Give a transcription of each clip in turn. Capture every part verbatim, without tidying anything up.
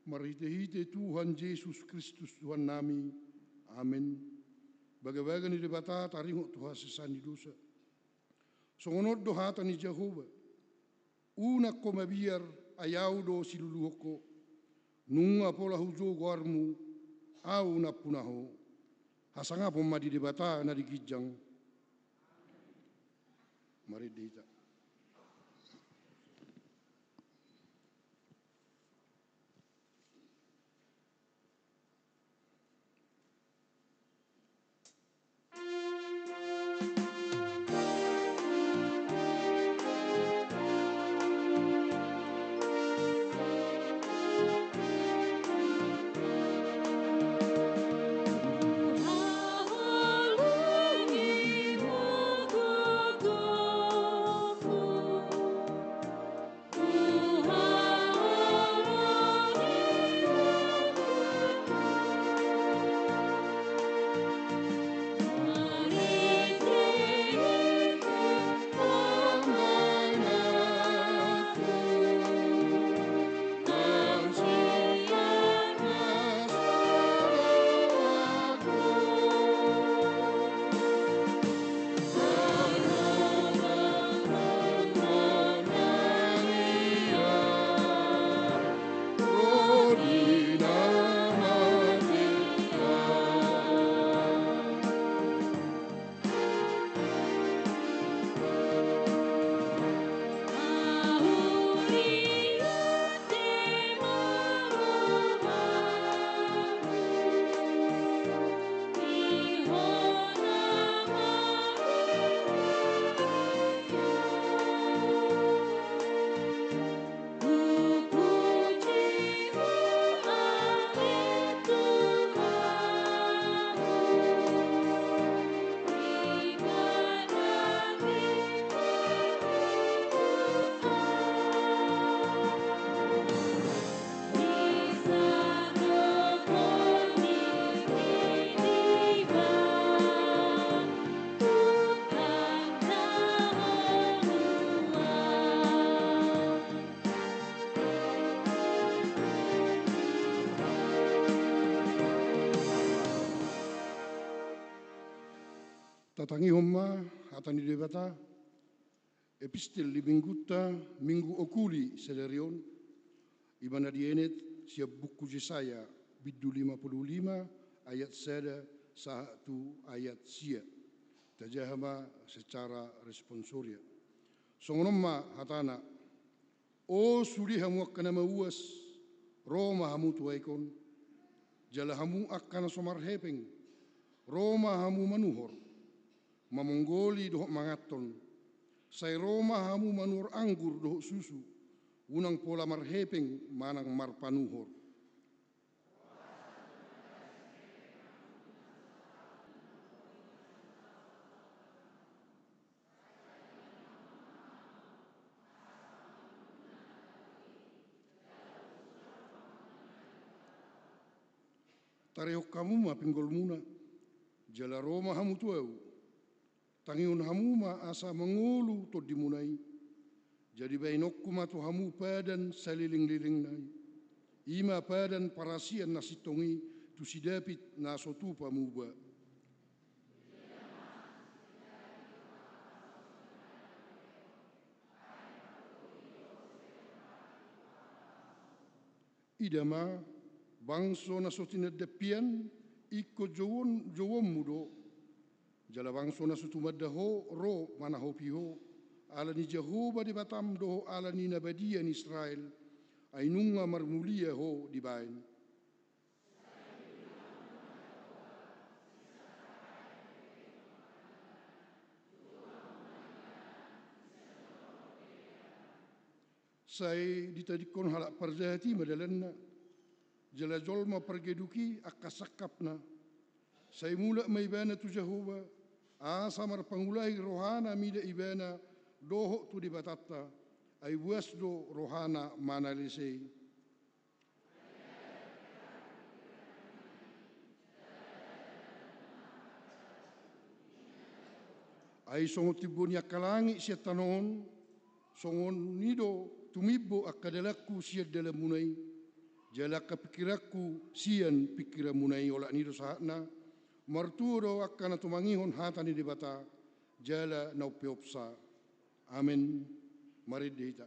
Marhitehite Tuhan Jesus Kristus Tuhannami. Amen. Bagabaga ni Debata taringot tu hasesaan ni dosa. Songon on do hata ni Jahowa: Unang ho mabiar, ai Ahu do siluluhon ho. Nunga pola hujou goarmu, Ahu nampuna ho. Hasangapon ma di Debata na di ginjang. Marende hita. Tatangihon ma hata ni Debata. Epistel di Minggunta, Minggu Okuli sadari on, i ma na dienet sian buku Jesaya, bindu lima puluh lima, ayat sada sahat tu ayat sia. Tajaha ma secara responsoria. Songon on ma hatana: O sude hamu angka na mauas, ro ma hamu tu aek on. Jala hamu angka na so marhepeng, ro ma hamu manuhor, mamonggoli dohot manganhon. Sai ro ma hamu manuhor anggur dohot susu, unang pola marhepeng manang marpanuhor. Tarehon hamu ma pinggolmuna, jala ro ma hamu tu Ahu. Tangihon hamu ma asa mangolu tondimuna i. Jadi bahenonku ma tu hamu padan salelenglelengna i, i ma padan parasian na sintong i tu si David na so tupa muba. Ida ma, bangso na so tinandampian, ingkon jouon, jouonmu do. Jala bangso na so tumanda ho, ro manahopi ho. Ala ni Jahowa Debatam do ho, ala ni na badia ni Israel, ai nunga marmulia ho dibahen. Sai ditadingkon halak parjahat i ma dalanna, jala jolma pargeduk i angka sangkapna. Sai mulak ma ibana tu Jahowa, asa marpangulahi rohana mida ibana dohot tu Debatanta, ai buas do rohana manalesei. Ai songon timbo ni angka langit sian tano on, songon i do tumimbo angka dalanku sian dalanmuna i. Jala angka pingkiranku sian pingkiranmuna i, olat ni i do sahatna. Martua do angka na tumangihon hata ni Debata jala na umpeopsa. Amen. Marende hita.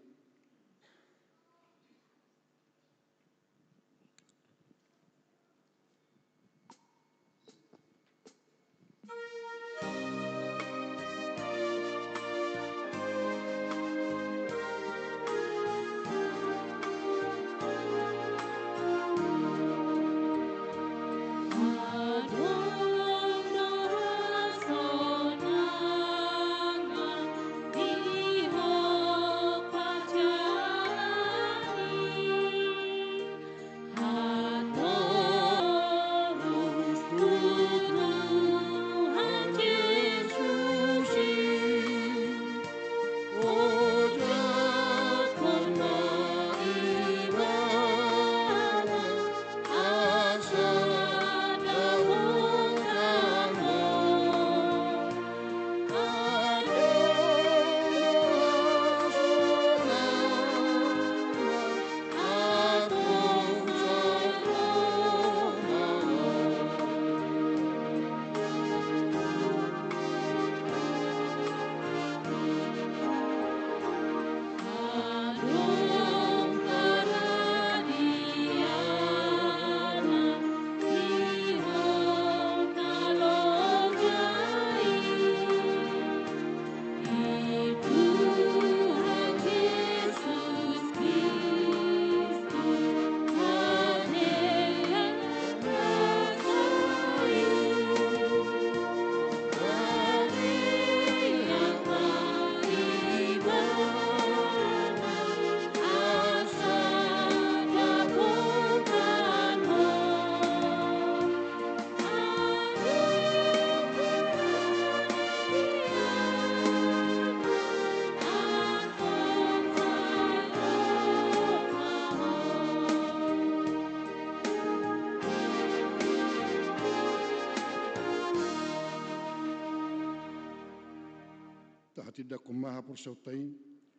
Tahatindangkon ma haporseaonta i,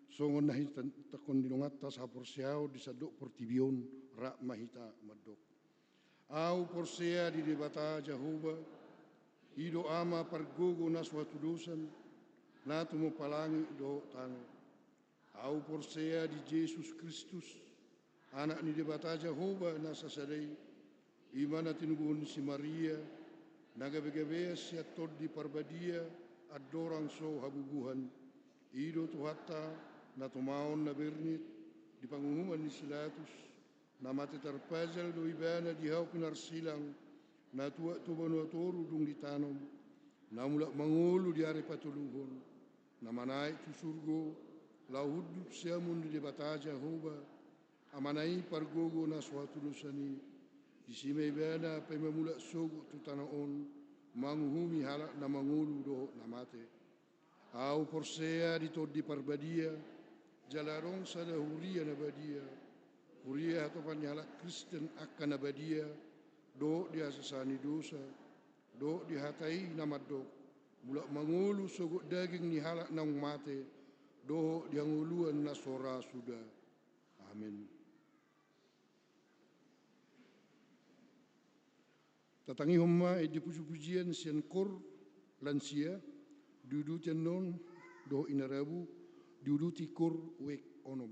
songon na hinatangkon ni donganta sahaporseaon di sandok portibi on. Rap ma hita mandok. Ahu porsea di Debata Jahowa, i do Ama pargogo na so hatudosan, na tumompa langit dohot tano. Ahu porsea di Jesus Kristus, Anak ni Debata Jahowa na sasada i, i ma na tinubuhon ni si Maria, na gabegabean sian Tondi Parbadia, andorang so habubuhan. I do Tuhanta, na tumaon na bernit, di panguhuman ni si Pilatus, na mate tarpajal do Ibana di hau pinarsilang, na tuat tu banua toru dung ditanom, na mulak mangolu di ari patoluhon, na manaek tu surgo, laho hundul siamun ni Debata Jahowa, Amana i pargogo na so hatudosan i. Disi ma Ibana paima mulak sogot tu tano on, manguhumi halak na mangolu dohot na mate. Ahu porsea di Tondi Parbadia, jala adong sada huria na badia, huria hatopan ni halak Kristen angka na badia, dohot di hasesaan ni dosa, dohot di hata i na mandok, mulak mangolu sogot daging ni halak naung mate, dohot di hangoluan na so ra suda. Amen. Tatangihon ma ende pujipujian sian kor lansia, diuduti annon dohot inarabu, diuduti kor uek onom.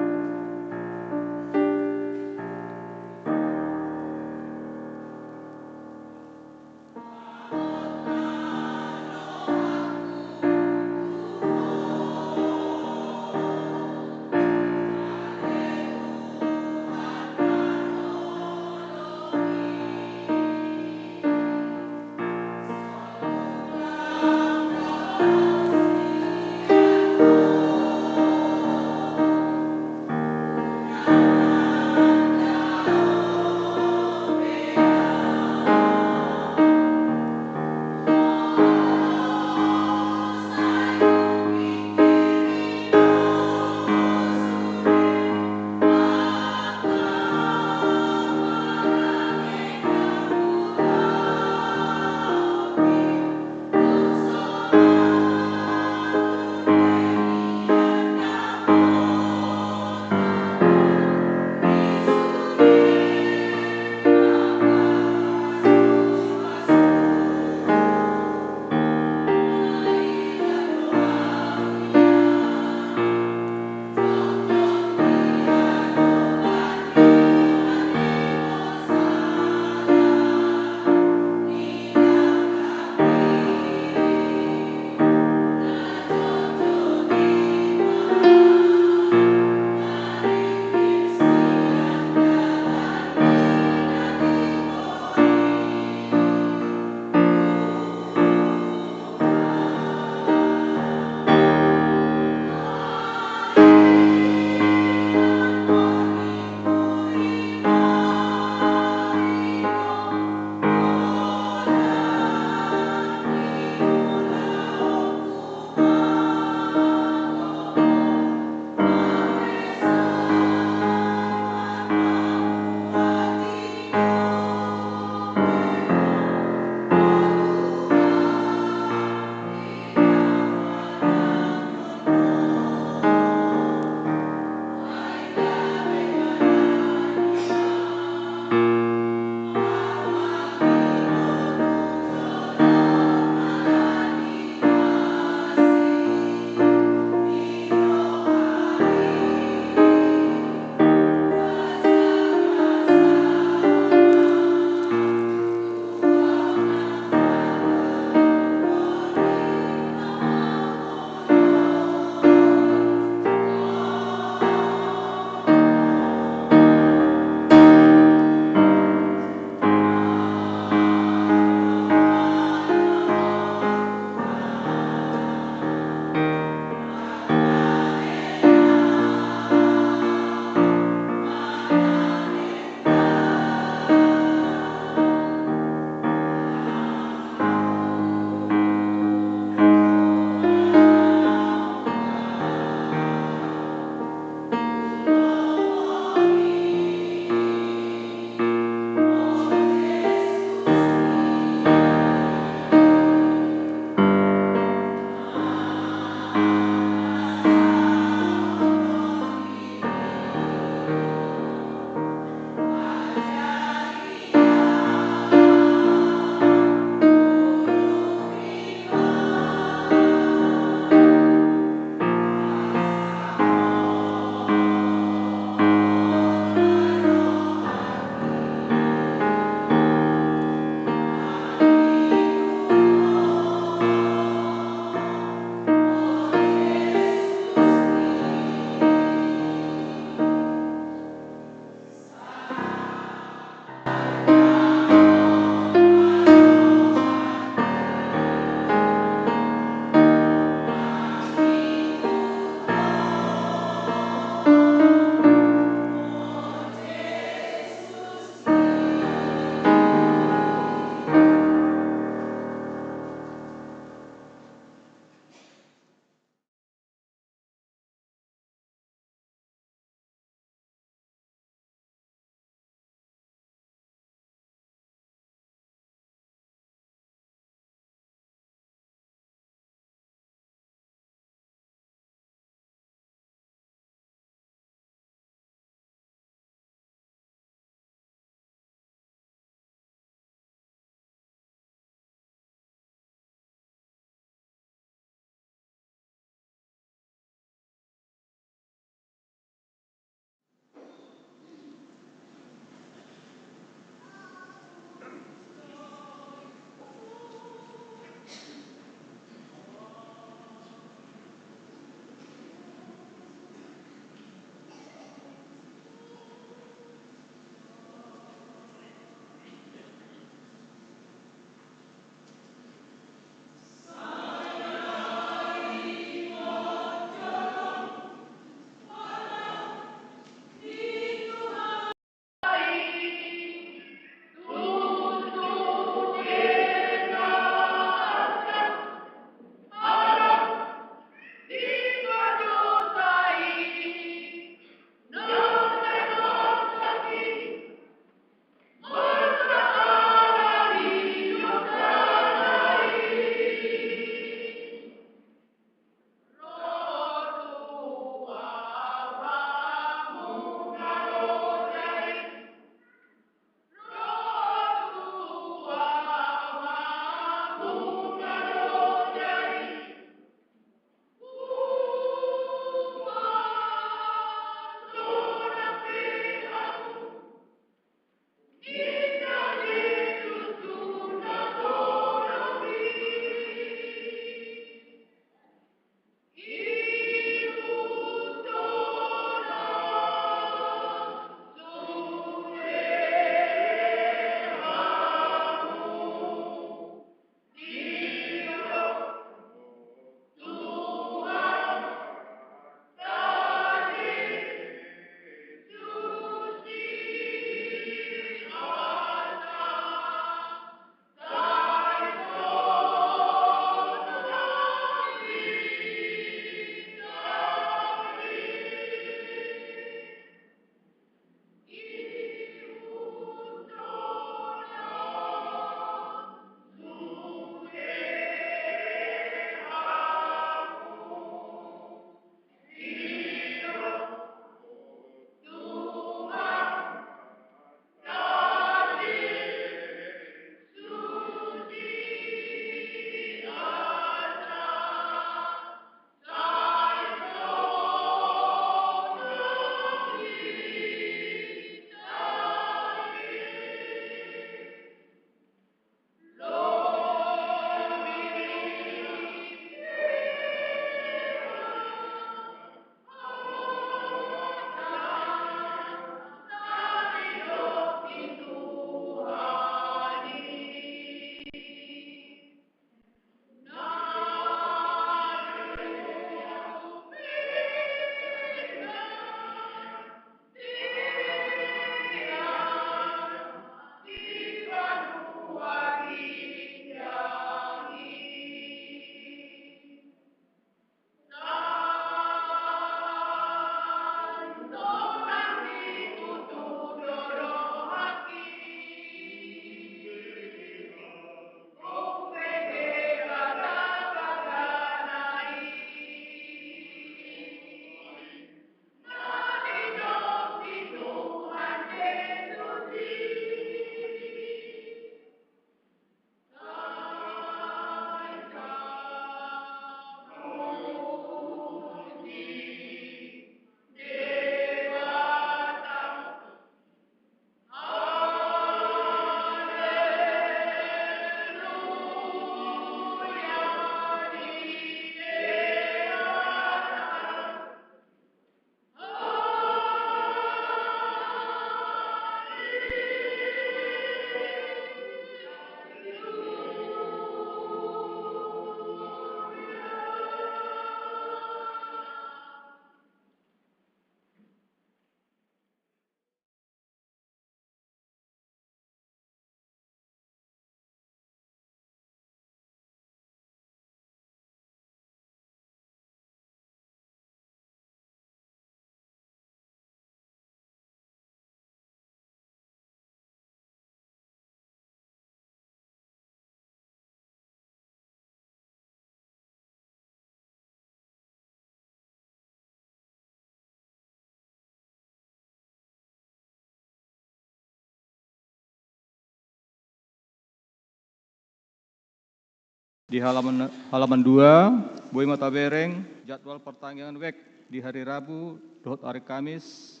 Di halaman, halaman dua, boi ma tabereng jadwal partangiangan wijk di hari Rabu dohot hari Kamis.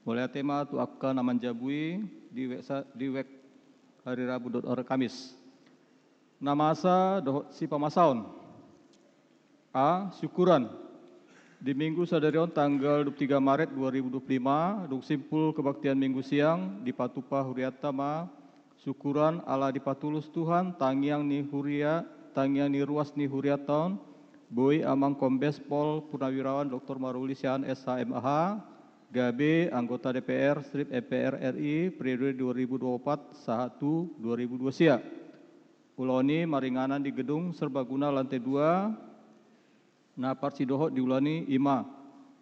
Mauliate ma tu angka na manjabui di wijk sa-, di wijk hari Rabu dohot hari Kamis. Na masa dohot sipamasaon. A. Syukuran. Di Minggu sadari on tanggal dua puluh tiga Maret dua ribu dua puluh lima, dung simpul kebaktian Minggu siang, dipatupa hurianta ma syukuran ala dipatulus Tuhan tangiang ni huria, tangiang ni ruas ni hurianta on, boi Amang Kombes Pol Purnawirawan Doktor Maruli Siahaan S H M A H, gabe anggota D P R strip M P R R I periode dua ribu dua puluh empat sahat tu dua ribu dua puluh sia. Ulaon i maringanan di gedung serbaguna lantai dua, na parsidohot di ulaon i ima: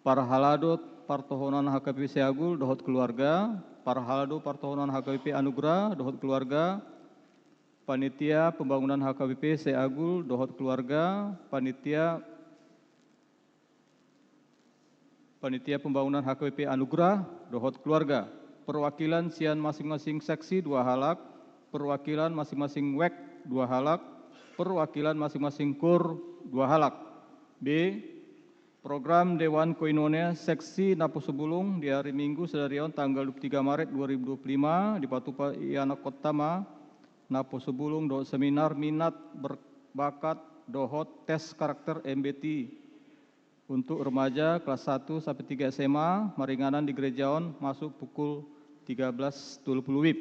parhalado partohonan H K B P Seagul dohot keluarga, parhalado partohonan H K B P Anugrah dohot keluarga, panitia pembangunan H K B P Seagul dohot keluarga, panitia panitia pembangunan H K B P Anugrah dohot keluarga, perwakilan sian masing-masing seksi dua halak, perwakilan masing-masing wijk dua halak, perwakilan masing-masing kur dua halak. B. Program Dewan Koinonia seksi Naposobulung di hari Minggu sadari on tanggal dua puluh tiga Maret dua ribu dua puluh lima, dipatupa ianakhonta ma Naposobulung dohot seminar minat berbakat dohot tes karakter M B T untuk remaja kelas satu sampai tiga S M A, maringanan di gereja on masuk pukul tiga belas dua puluh WIB.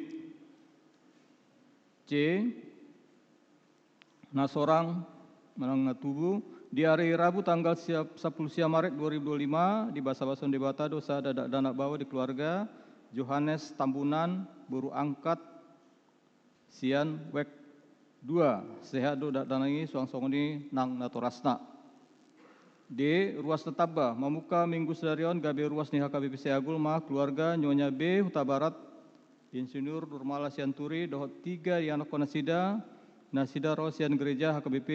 C. Na sorang manang na tubu. Di hari Rabu tanggal sia-, sampulu sia Maret dua ribu dua puluh lima, dibasabasahon Debata do sada dakdanak baoa di keluarga, Johannes Tambunan, boru angkat sian wijk dua, sehat do dakdanak i suang songon i nang natorasna. D. Ruas na tamba. Mamungka Minggu sadari on gabe ruas ni H K B P Seagul ma keluarga Nyonya B Hutabarat, Insinyur Nurmala Sianturi dohot tiga ianakhon nasida, nasida ro sian gereja H K B P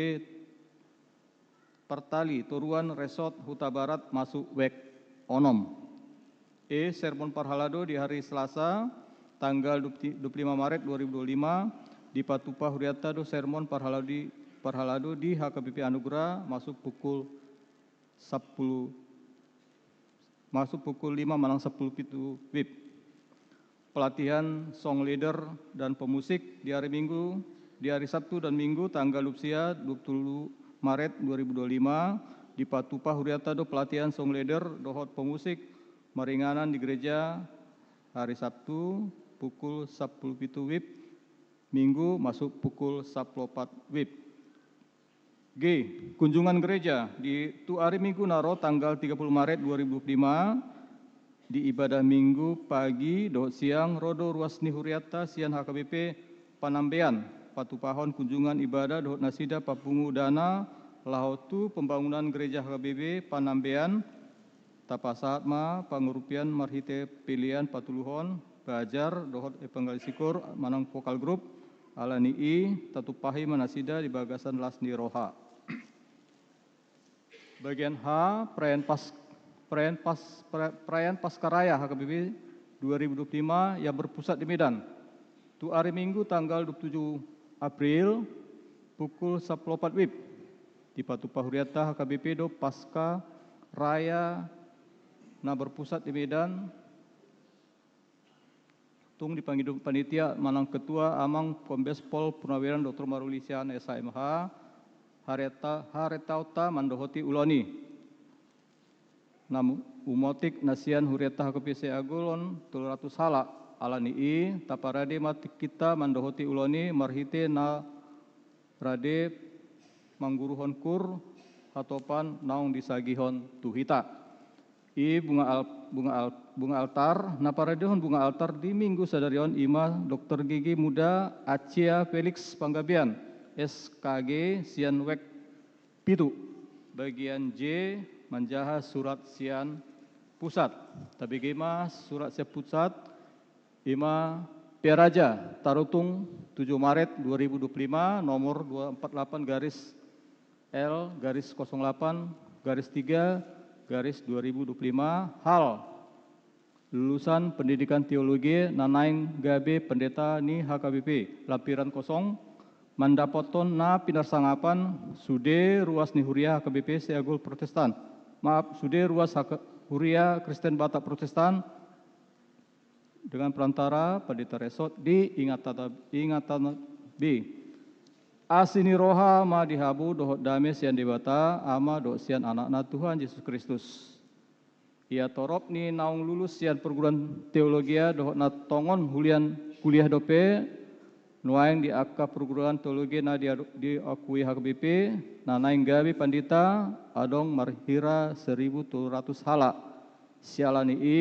Partali Toruan Resort Hutabarat masuk wijk onom. E. Sermon parhalado. Di hari Selasa tanggal dua puluh lima Maret dua ribu dua puluh lima, dipatupa hurianta do sermon parhalado di, parhalado di H K B P Anugrah masuk pukul sampulu, masuk pukul lima manang sampulu pitu WIB. Pelatihan song leader dan pemusik di hari Minggu, di hari Sabtu dan Minggu tanggal dua puluh sia, dua puluh Maret dua ribu dua puluh lima, dipatupa hurianta do pelatihan song leader dohot pemusik maringanan di gereja, hari Sabtu pukul sampulu pitu WIB, Minggu masuk pukul sampulu opat WIB. G. Kunjungan gereja. Di tu ari Minggu na ro tanggal tiga puluh Maret dua ribu dua puluh lima, di ibadah Minggu pagi dohot siang ro do ruas ni hurianta sian H K B P Panambean patupahon kunjungan ibadah dohot nasida papungu dana laho tu pembangunan gereja H K B P Panambean. Tapasahat ma pangurupian marhite pelean patuluhon, bajar dohot evangelis koor manang vokal grup, ala ni i tatumpahi ma nasida di bagasan las ni roha. Bagian H. Perayaan Pas-, perayaan Pas-, pera-, perayaan Pasca Raya H K B P dua ribu dua puluh lima yang berpusat di Medan. Tu ari Minggu tanggal dua puluh tujuh April pukul sampulu opat WIB, dipatupa hurianta H K B P do Pasca Raya na berpusat di Medan, tung dipangido panitia manang ketua Amang Kombes Pol Purnawirawan Doktor Maruli Siahaan S H M H. Hareta-, haretaonta mandohoti ulaon i. Na mu-, umotik na sian hurianta H K B P Seagul on tolu ratus halak. Ala ni i, taparade ma tingkinta mandohoti ulaon i marhite na rade mangguruhon koor hatopan naung disagihon tu hita. I bunga al-, bunga al-, bunga altar, na paradehon bunga altar di Minggu sadari on ima dokter gigi muda Acia Felix Panggabean, S K G, sian wijk pitu, bagian J, manjaha surat sian pusat. Tabege ma surat sian pusat, ima Pearaja, Tarutung, tujuh Maret dua ribu dua puluh lima, nomor dua empat delapan garis L garis kosong delapan garis tiga garis dua ribu dua puluh lima, hal lulusan pendidikan teologi na naeng gabe pendeta ni H K B P, lampiran kosong, mandapothon na pinarsangapan sude ruas ni huria H K B P Siagol Protestan, maaf, sude ruas H K, huria Kristen Batak Protestan, dengan perantara Pandita Resort di ingatan, ingatan B. Asi ni roha ma di hamu dohot dame sian Debata Ama dohot sian Anakna Tuhan Jesus Kristus. Ia torop ni naung lulus sian perguruan teologia dohot na tongon hulian kuliah dope nuaeng di angka perguruan teologia na dia-, diakui H K B P, na naeng gabe pandita adong marhira seribu tolu ratus halak. Siala ni i,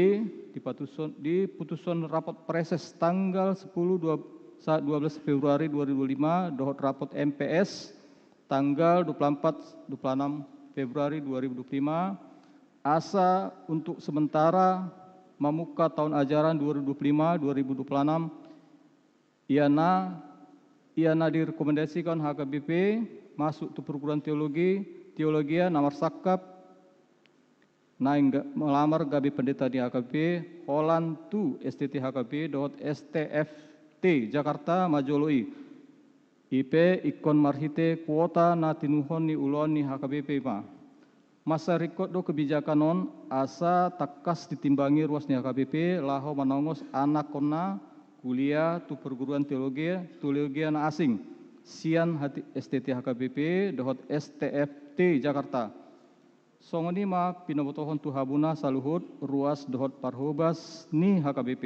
dipatuson-, diputushon rapot praeses tanggal sepuluh dua, sa-, dua belas Februari dua ribu dua puluh lima dohot rapot M P S tanggal dua puluh empat, dua puluh enam Februari dua ribu dua puluh lima, asa untuk sementara mamungka taon ajaran dua ribu dua puluh lima dua ribu dua puluh enam, ia na, ia na direkomendasikan H K B P masuk tu perguruan teologi, teologia na marsangkap naeng ga-, melamar gabe pendeta di H K B P, holan tu S T T H K B P dohot S T F T Jakarta ma jolo i. I pe ingkon marhite kuota na tinuhon ni ulaon ni H K B P ma. Mansai ringkot do kebijakan on asa tangkas ditimbangi ruas ni H K B P laho manongos anakkonna kuliah tu perguruan teologi, teologia na asing sian hati-, S T T H K B P dohot S T F T Jakarta. Songon i ma pinobotohon tu hamuna saluhut ruas dohot parhobas ni H K B P.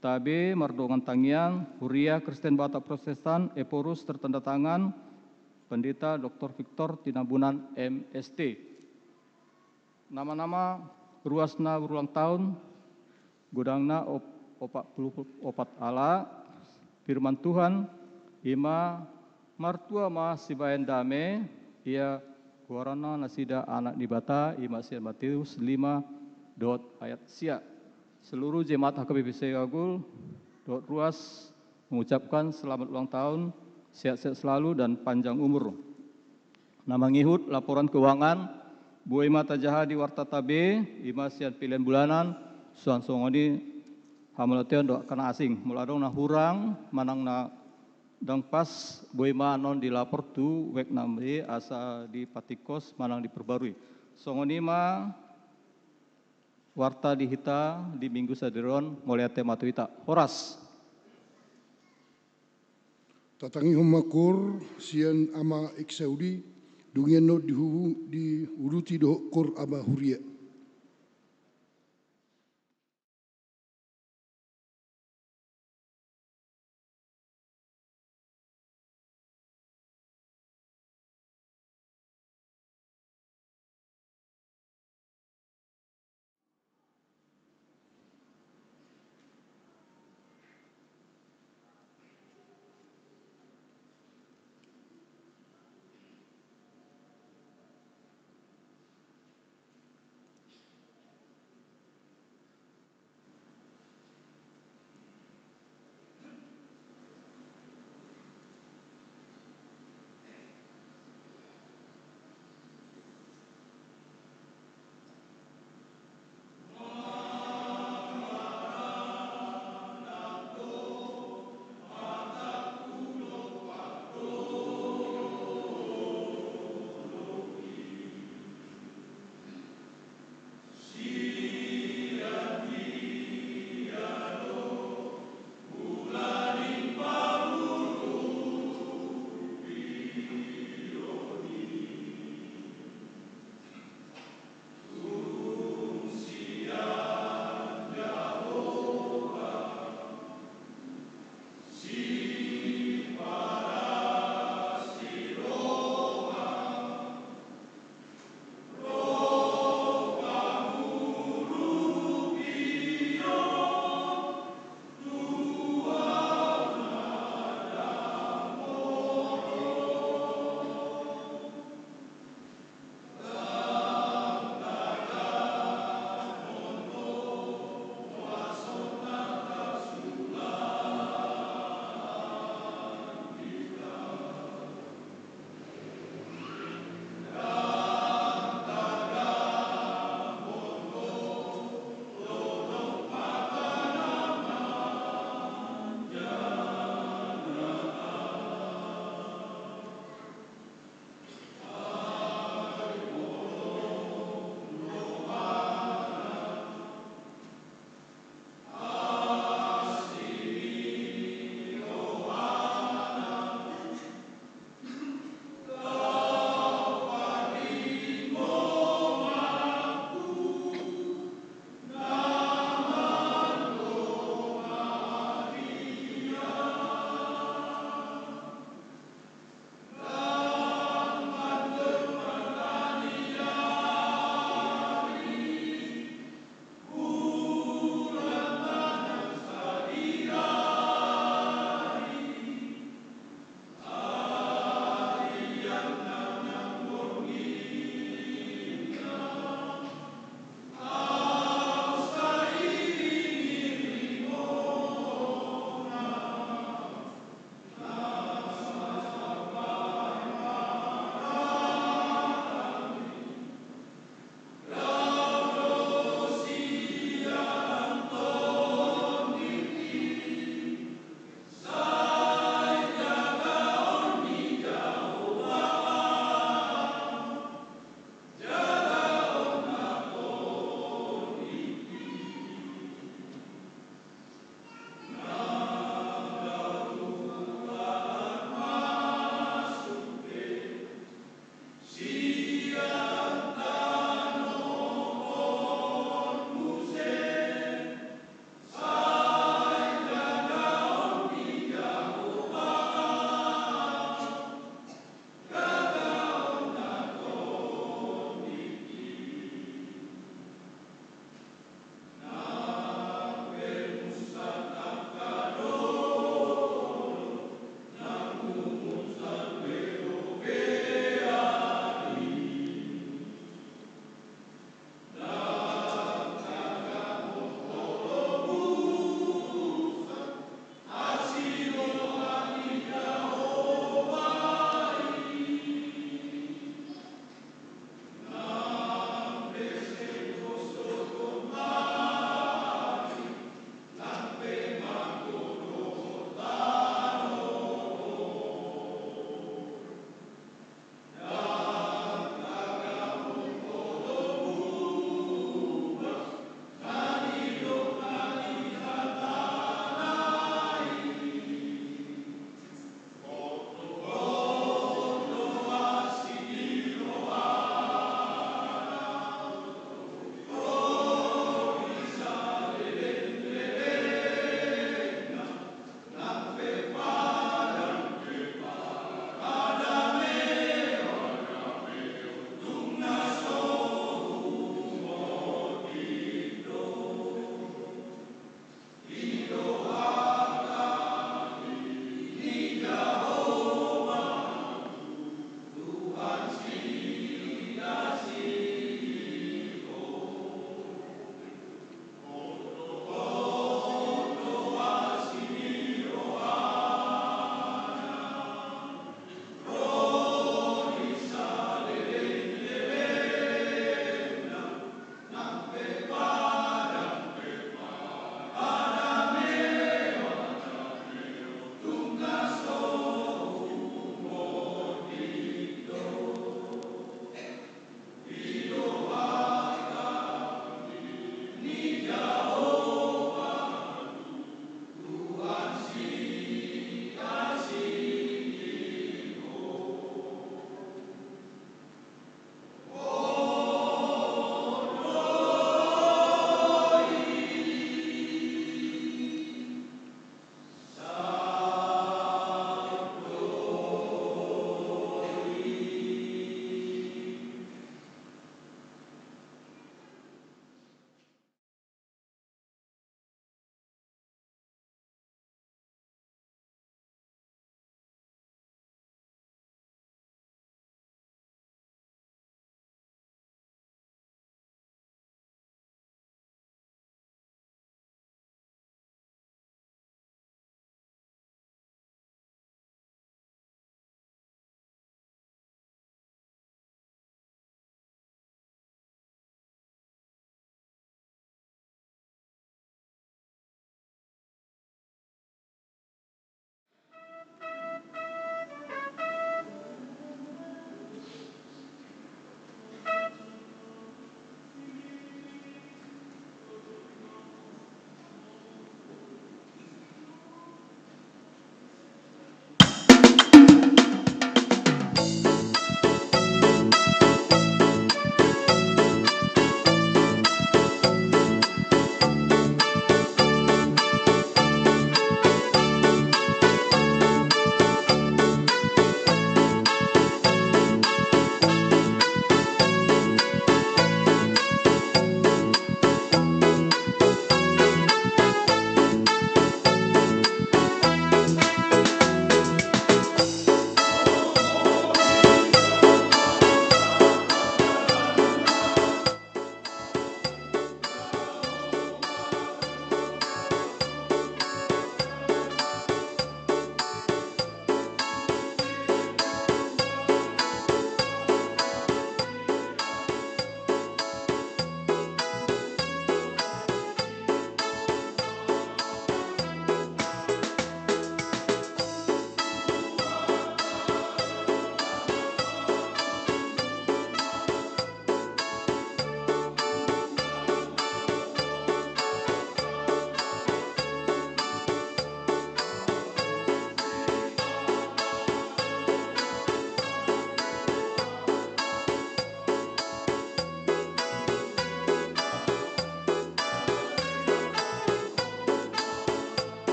Tabe mardongan tangiang, Huria Kristen Batak Protestan, Ephorus, tertanda tangan Pendeta Doktor Victor Tinambunan, M S T. Nama-nama ruas na berulang tahun, godangna op-, opat pulu opat ala. Firman Tuhan, i ma: Martua ma sibahen dame, ia goaronna nasida anak ni Debata, i ma sian Matius lima dohot ayat sia. Seluruh jemaat H K B P Siagol dohot ruas mengucapkan selamat ulang tahun, sehat-sehat selalu, dan panjang umur. Na mangihut laporan keuangan, boi ma tajaha di warta ta be, i ma sian pelean bulanan, suang songon i hamauliateon dohot angka na asing. Molo adong na hurang manang na ndang pas, boi ma annon dilapor tu web na be asa dipatingkos manang diperbarui. Songon i ma warta di hita di Minggu sadari on, mauliate ma tu hita. Horas. Tatangihon ma kor sian Ama Eksaudi, dung i annon dihu-, diuduti dohot kor Ama Huria.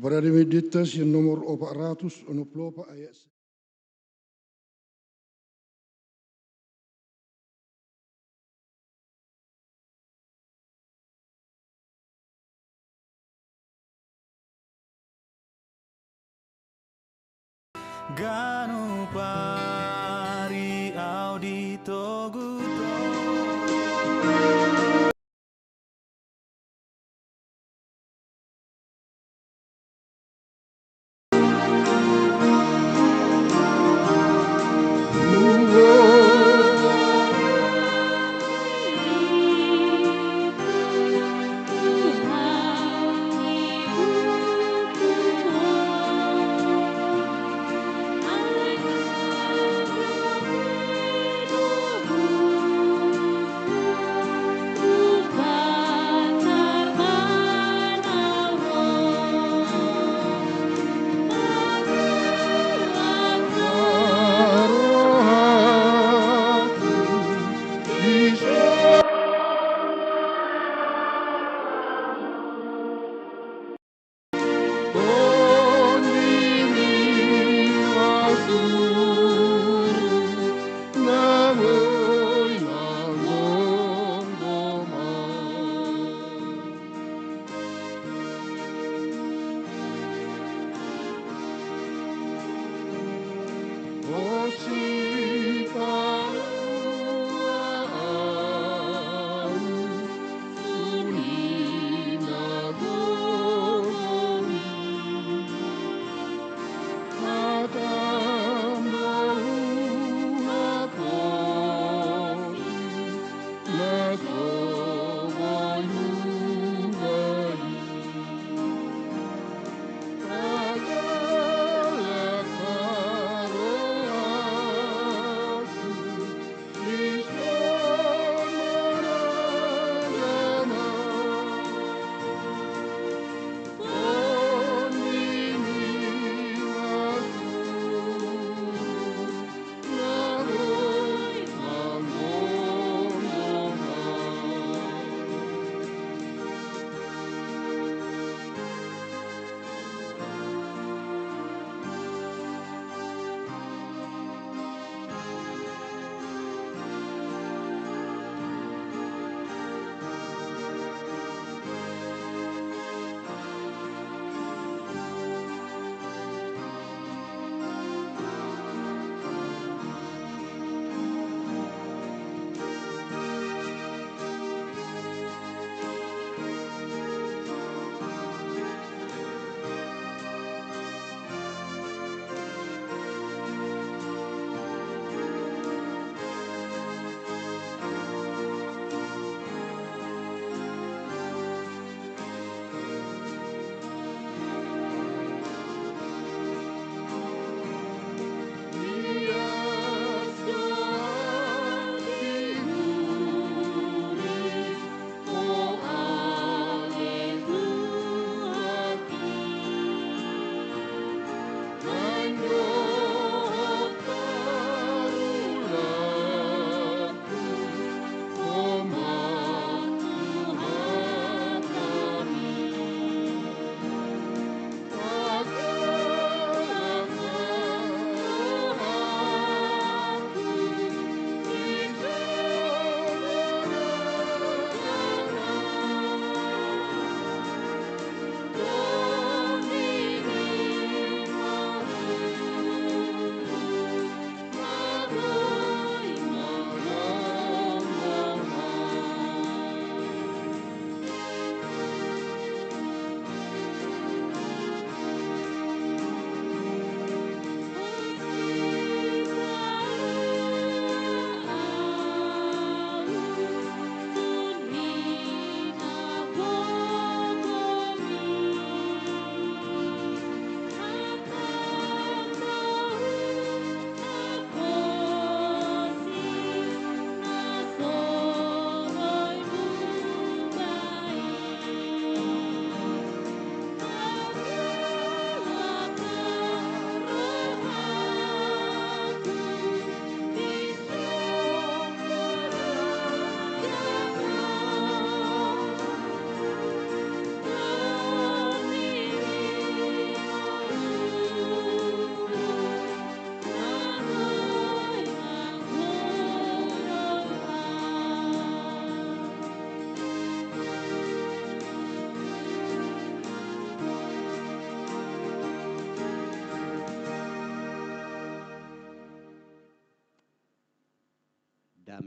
Parade Medenta sian nomor opat ratus onom pulu opat ayat ganup ari au ditogu-togu.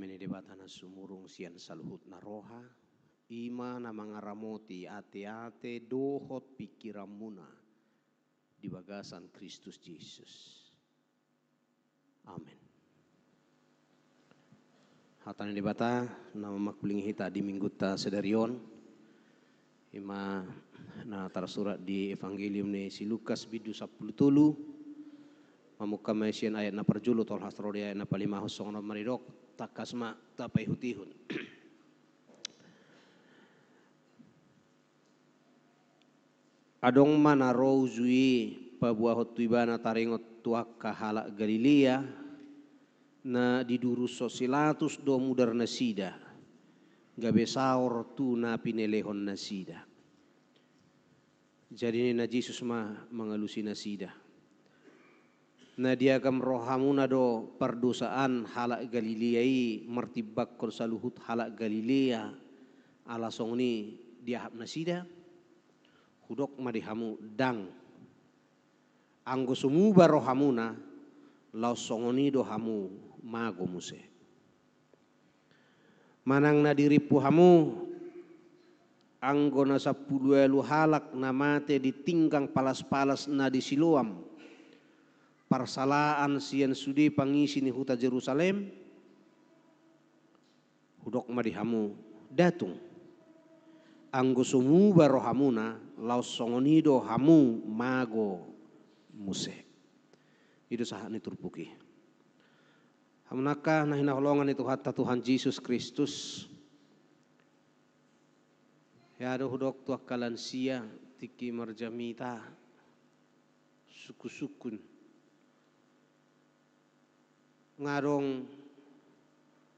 Dame ni Debata na sumurung sian saluhutna roha, i ma na mangaramoti ateate dohot pingkiranmuna di bagasan Kristus Jesus. Amen. Hata ni Debata na mangkulingi hita di minggunta sadari on, i ma na tarsurat di Evangelium ni si Lukas bindu sampulu tolu, mamungka ma i sian ayat na parjolo tolhas ro di ayat na palimahon, songon on ma didok, tangkas ma tapaihutihut. Adong ma na ro uju i paboahon tu ibana taringot tu angka halak Galilea, na didurushon si Pilatus do mudarnasida, gabe saor tu na pinelehonnasida. Jadi ninna Jesus ma mangalusi nasida: Na diagam rohamuna do pardosaan halak Galilea i martimbangkon saluhut halak Galilea, ala songon i diahap nasida? Hudok ma di hamu, ndang. Anggo so muba rohamuna, laos songon i do hamu mago muse. Manang na dirimpu hamu anggo na sampulu ualu halak na mate di tinggang palaspalas na di Siloam, parsalaan sian sude pangisi ni huta Jerusalem? Hudok ma di hamu, nda tung. Anggo so muba rohamuna, laos songon i do hamu mago muse. I do sahat ni turpuk i. Hamu angka na hinaholongan ni Tuhanta Tuhan Jesus Kristus, hea do hudok tu angka lansia tingki marjamita, sungkunsungkun. Nga adong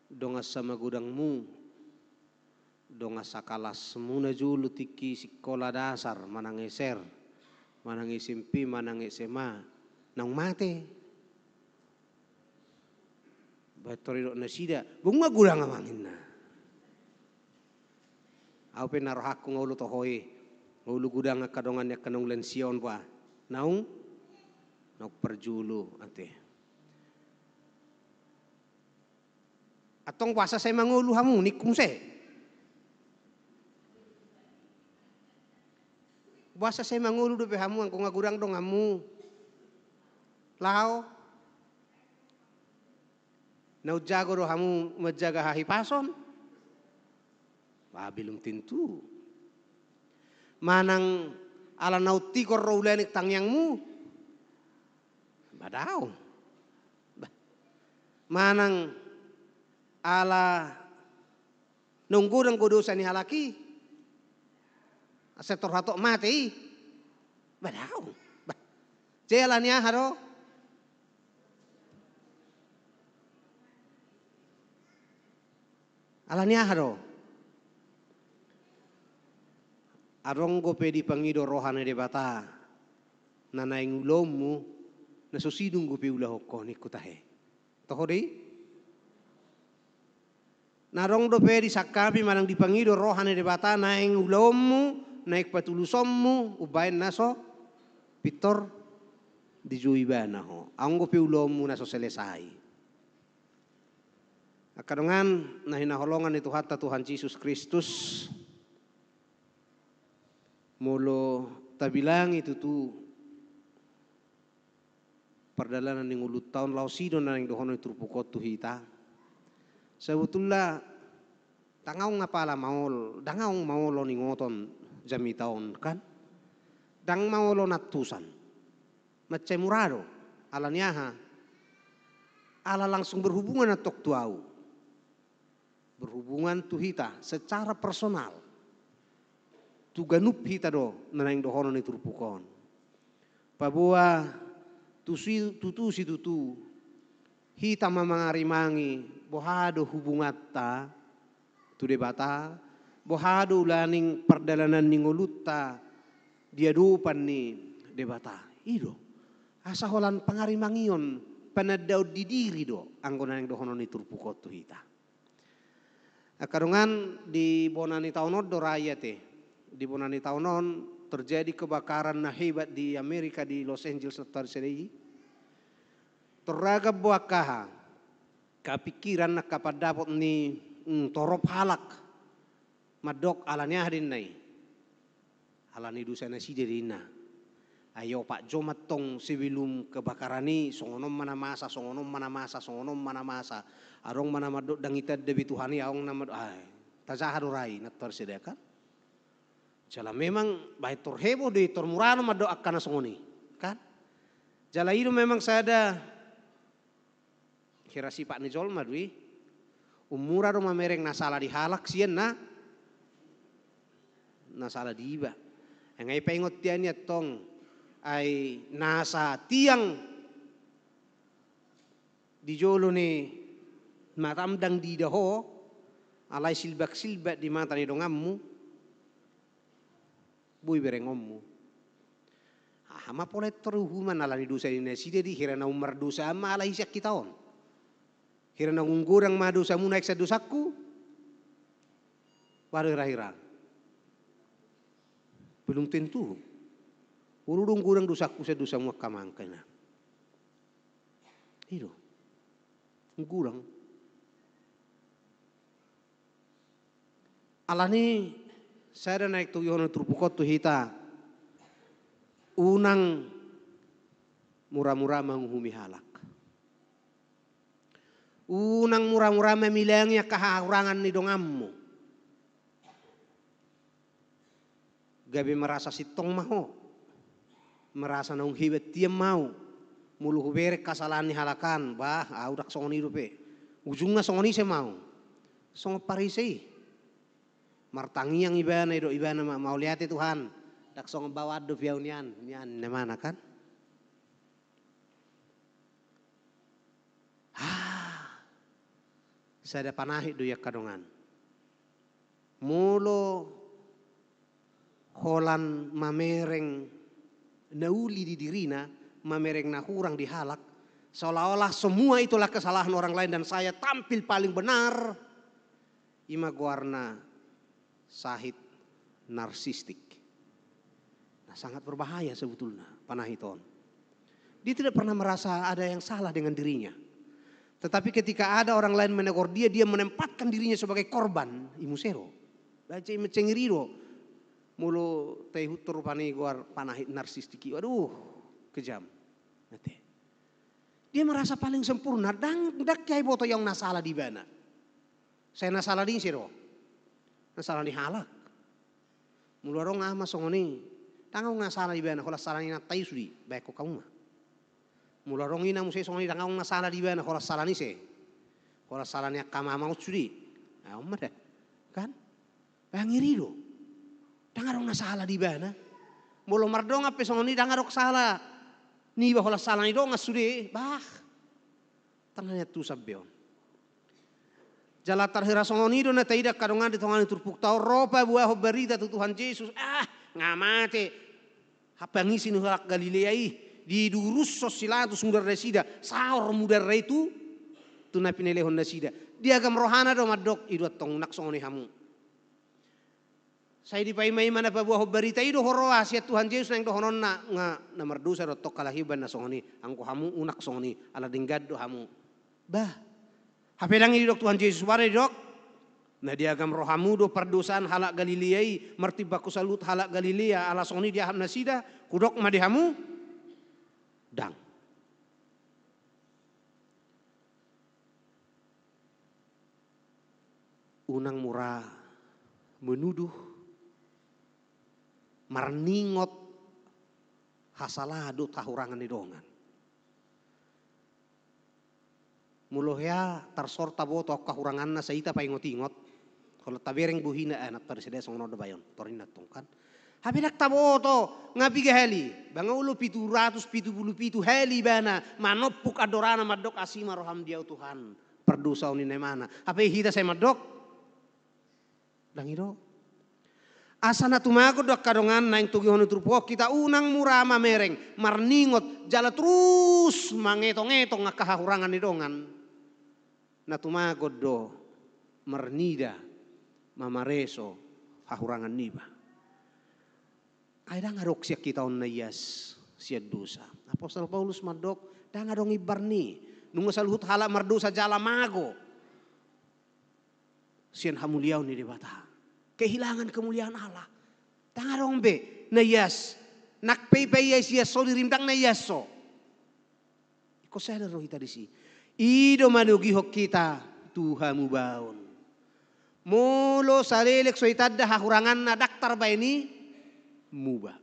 dongan samagodangmu, dongan sakalasmu na jolo tingki sikola dasar, manang S R, manang S M P, manang S M A, naung mate. Baen tor didok nasida, bung ma godang amang, ninna. Au pe na rohangku nga olo toho i, nga olo godang angka dongan ni angka naung lansia on ba. Naung, naung parjolo ate. Antong boasa sai mangolu hamu, ningku muse. Boasa sai mangolu dope hamu anggo nga godang donganmu? Laho. Naung jago do hamu manjaga hahipason? Bah, belum tentu. Manang ala naung tigor do ulaning tangiangmu? Bah, daong. Bah. Manang ala naung godang do dosa ni halak i, asa tor hatop mate i? Bah, daong. Bah. Jadi ala ni aha do? Ala ni aha do? Adong dope dipangido roha ni Debata na naeng ulaonmu, na so sidung dope ulaonmu, ningku tahe. Toho do i? Na adong dope disangkapi manang dipangido roha ni Debata naeng ulaonmu, naeng patulusonmu, umbaen na so pintor dijou ibana ho. Adong dope ulaonmu na so selesai. Angka dongan na hinaholongan ni Tuhanta Tuhan Jesus Kristus, molo tabilangi tutu pardalanan ni ngolunta on, laos i do na naeng dohonon ni turpuk on tu hita. Sabotulna ndang adong apala maol, ndang adong maol on ingoton jamita on, kan? Ndang maol on antusan. Mansai mura do. Ala ni aha? Ala langsung berhubungan antong tu au. Berhubungan tu hita secara personal. Tu ganup hita do na naeng dohonon ni turpuk on. Paboa tusi-, tutu situtu hita ma mangarimangi boha do hubunganta tu Debata, boha do ulaning pardalanan ni ngolunta di adopan ni Debata. I do. Asa holan pangarimangion, panandaon di diri do anggo na naeng dohonon ni turpuk on tu hita. Angka dongan, di bona ni taon on do ra i ate. Di bona ni taon on terjadi kebakaran na hebat di Amerika, di Los Angeles, na tar sada i. Tor ragam do angka aha, Angka pikiran, angka pandapot ni, mm, torop halak. Mandok ala ni aha do inna i? Ala ni dosa nasida do inna. Ai opat jom antong sebelum kebakaran i, songon on ma na masa, songon on ma na masa, songon on ma na masa. Adong ma na mandok ndang itanda be Tuhan i, adong na mandok, ai, tajaha do ra i, na tarsedakan. Jala memang baen tor heboh do i, tor mura do mandok angka na songon i, kan? Jala i do memang sada hira sipat ni jolma do i. Ummura do mamereng na sala di halak sian na, na sala di iba. Ai nga i paingot tian i antong, ai nasa tiang di jolo ni matam ndang diida ho, alai silbak-silbak di mata ni donganmu, boi berengonmu. Aha ma pola i tor uhuman ala ni dosa ni nasida di, hira naung mardosa ma alai sian hita on. Hira naung godang ma dosamuna aek sian dosangku. Baru hira-hira. Belum tentu. Olo do godang dosangku sian dosamu angka amang, inang. I do. Godang. Ala ni sada naeng togihon ni turpuk on tu hita, unang mura-mura manguhumi halak. Unang mura-mura mamilangi angka hahurangan ni donganmu. Gabe merasa sintong ma ho. Merasa naung hebat tian ma au. Molo hubereng hasalahan ni halak an, bah, au ndang songon i dope. Ujungna songon ise ma au? Songon Parise i. Martangiang ibana, didok ibana ma, mauliate Tuhan. Ndang songon baoa dope au nian, nian, na mana kan? Ah, sada panahit do i angka dongan. Molo holan mamereng na uli di dirina, mamereng na hurang di halak, seolah-olah semua itulah kesalahan orang lain dan saya tampil paling benar, i ma goarna sahit narsistik. Nah, sangat berbahaya sebetulnya panahit on. Dia tidak pernah merasa ada yang salah dengan dirinya. Tetapi ketika ada orang lain menegur dia, dia menempatkan dirinya sebagai korban. I muse do. Baca i, mencengiri do. Molo taihut rupani goar panahit narsistik i. Waduh, kejam. Ate. Dia merasa paling sempurna. Ndang, ndang ia iboto ia na sala di ibana. Sai na sala ni ise do? Na sala ni halak. Molo adong aha ma songon i, ndang adong na sala di ibana, holan sala ni inanta i sude, baen hamu ma. Molo adong ina muse songon i, ndang adong na sala di ibana, holan sala ni ise? Holan sala ni angka mama on sude. Nah, on ma da. Kan? Baen, ngeri do. Ndang adong na sala di ibana. Molo mardongan pe songon i, ndang adong sala niba, holan sala ni dongan sude. Bah. Tangani antusan be on. Jala tarhira songon i do na taida angka dongan di tonga ni turpukta on, ro paboahon barita tu Tuhan Jesus. Ah, nga mate. Hapangisi ni halak Galilea i, didurushon si Pilatus mudarna nasida, saor mudarna i tu, tu na pinelehon nasida. Diagam rohana do mandok, i do antong, unang songon i hamu. Sai dipaima-ima na paboahon barita i do huroha sian Tuhan Jesus naeng dohononna, nga na mardosa do antong halak i baen na songon i, anggo hamu unang songon i, ala denggan do hamu. Bah. Hape ndang i didok Tuhan Jesus, boha na didok? Na diagam rohamu do pardosaon halak Galilea i, martimbangkon saluhut halak Galilea, ala songon i diagam nasida, hudok ma di hamu? Ndang. Unang mura menuduh, marningot hasalahan dohot hahurangan ni dongan. Molo hea tarsor taboto angka hahuranganna, sai hita paingot-ingot. Holan tabereng bohina, eh, na tarseda songon on do baen on, tor inna antong kan. Hape ndang taboto, nga piga hali? Ba nga olo pitu ratus pitu pulu pitu hali ibana manompuk andorana mandok, asi ma roham di ahu Tuhan, pardosa ahu ninna ibana. Hape hita sai mandok? Ndang i do. Asa na tumagon do angka dongan naeng togihon ni turpuk on, hita unang mura mamereng, marningot, jala torus mangetong-etong angka hahurangan ni dongan. Na tumagon do marnida, mamareso hahurangan niba. Ai ndang adong sian hita on na ias sian dosa. Apostel Paulus mandok, ndang adong imbar ni, Nunga saluhut halak mardosa jala mago sian hamuliaon ni Debata. Kehilangan kemuliaan Allah. Ndang adong be na ias. Nang pe ipa ias-ias ho dirim, ndang na ias ho. Ingkon sadar do hita disi. I do manogihon hita tu hamubaon. Molo saleleng so itanda hahuranganna, ndang tarbaen i muba.